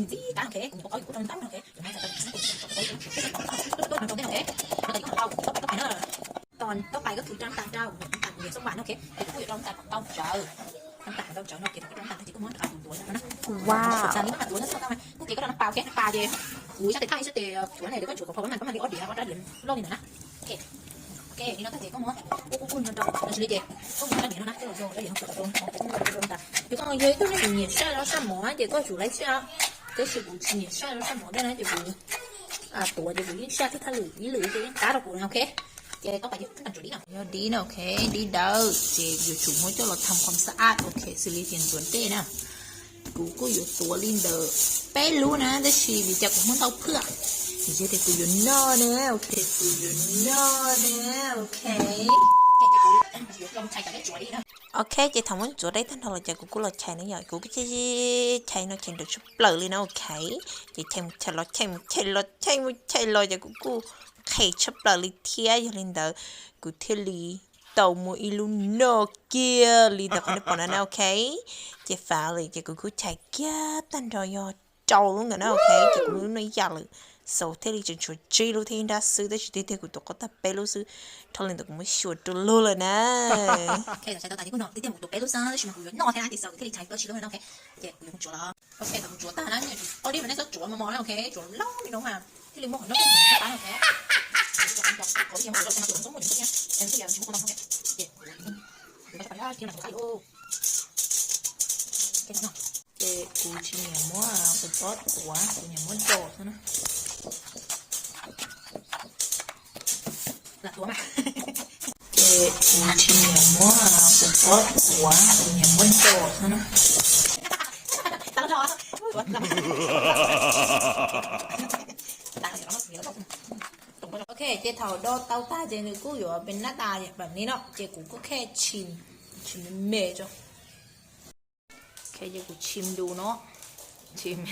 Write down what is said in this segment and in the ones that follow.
li ntxim qab, ok, kuv nyuam qhuav qau kuv rau ntab, ok, kuv nyuam qhuav rau ntab, ok, no, tos taub pais koj khwv rau ntab rau, ntab kuv nyuam xoob vam, ok, ces kuv kuj yuav rau ntab kom ntau tsawv, ntab kom ntau tsawv no, ces thaum koj rau ntab tag ces koj muab rau kuv tuav no na. Wow, txav li no mas tuav no xwb, kuj ces koj rau ntab pas, ok, ntab pas ces kuv sab tes thaj sab tes tuav ne, koj tsum kom phom mas koj mam li ob diav ob rab diav loj li ntawd na. Ok, li no tag ces koj muab kuj kuj kuj no rau, no xws li ces koj muab rab diav no na, koj los rau rab diav no, rau rau tas. Yog koj yog ib tug neeg nyiam saj los saj mov ces koj tsum laib saj, tab sis kuv tsis nyiam saj los saj mov thiab na ces kuv tuav ces kuv yeej saj thiab thaj lwm ib lwm ces yeej qab rau kuv na, ok. Ces taub pais ces koj tsuav dib no, yog dib no, ok, dib dawb ces yuav tsum muab coj los tham qhov xab ab, ok, xws li tias ntxuav dej na. Kuv kuj yuav tuav li ntawm peb lub na, tab sis vim cas kuv muab ntau phwj, vim tias kuv yuav noj na, ok, kuv yuav noj na, ok. Ok, ces thaum muab ntxuav dej tag nrho los ces kuv kuj los chais na yom, kuv kuj chais chais no chais nrawm tshaj plaws li no, ok. Ces chais mus chais los chais mus chais los chais mus chais los ces kuv kuj qhes tshaj plaws li thiab, yog li ntawd kuv thiaj li tau muaj ib lub noj kiag li ntawm qhov nej pom no na, ok. Ces fav li ces kuv kuj chais kiag tag nrho yog rau lub ntawm na, ok, ces kuv lub noj yaj lawm, xaus thiaj li tseem tshuav tsib lub thiab ib nrab xwb, tab sis tiag tiag kuv tuav qau tag peb lub xwb, dhau li ntawd kuv muab xyuas rau luag lawm na. Ok, tau tau tas ces kuj no tiag tiag kuv tuav peb lub xwb tab sis mas kuv yuav noj thiab na ces xaus kuv thiaj li chais plaub tsib lub no, ok. Ces kuv yuav mus tsuav los. Ok, thaum kuv tsuav tag na, ob dib mas nej txhob tsuav mos mos na, ok, tsuav loj li no mas thiaj li muaj qhov noj, ok. Ces kuv tsis nyiam muab quav pob tuav, kuv nyiam muab do xwb na. Ces kuv tsis nyiam muab quav pob tuav, kuv nyiam muab do xwb na. Ok, ces thaum do tau tag ces nws kuj yuav pes nab tas yam pam ni no, ces kuv kuj khe tshim, tshim me me tso. Ok, ces kuv tshim du no, tshim me.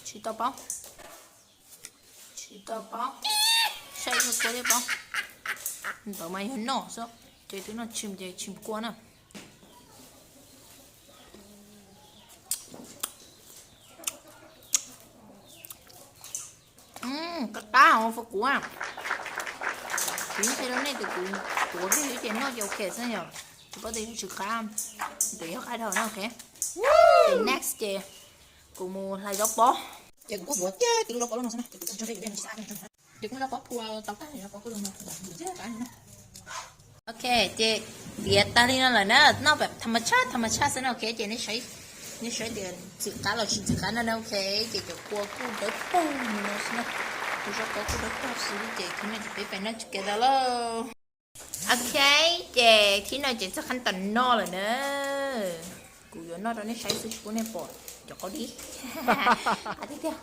Tsis tau paub, tsis tau paub, saib ua kua thiaj paub. Ntawd mas yog noj xwb, ces twb noj tshim ces tshim kua na. Qab qab hov fo kuv, kuv yeej qhia rau nej tias kuv tuav dej ces noj ces ok xwb yom, tsis paub tias yog tsis qab, ntawm yog qab dhau na, ok. Ces next ces kuv mus hlais zaub pob. Ces kuv kuj yuav caj twv zaub pob lub no xwb na, ces kuv tsis tso dej, ces kuv zaub pob phua tau tag, zaub pob kuj zoo no, ntxim qab no. Ok, ces tiav tag li no lawm na, noj pem tham mas tshaj tham mas tshaj xwb na, ok, ces nej saib Nej saib tias ntxim qab los tsis ntxim qab no, ok. Ces cov kua kuj dawb paug no xwb na. Kuv zaj kua kuj dawb paug xwb ces thib no ces peb pais noj together lauj. Ok, ces thib no ces txog qhab tom noj lawm na. Kuv yuav noj rau nej saib xwb tsis pub nej pom cov qaub dib. Tiag tiag.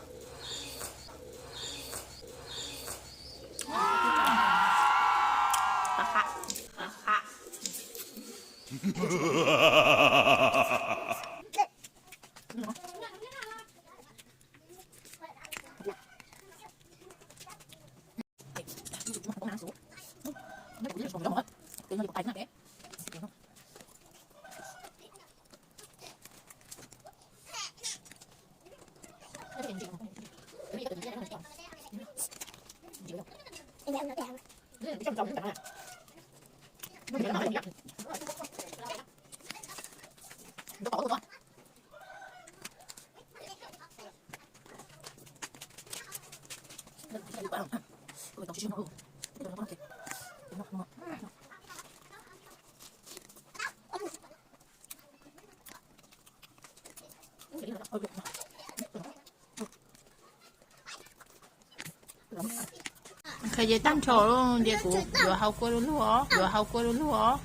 Qhov ces tag nrho lawm ces kuv yuav hau kua du lug os, yuav hau kua du lug os.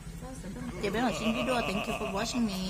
Ces peb mam sib ntsib dua, thank you for watching me.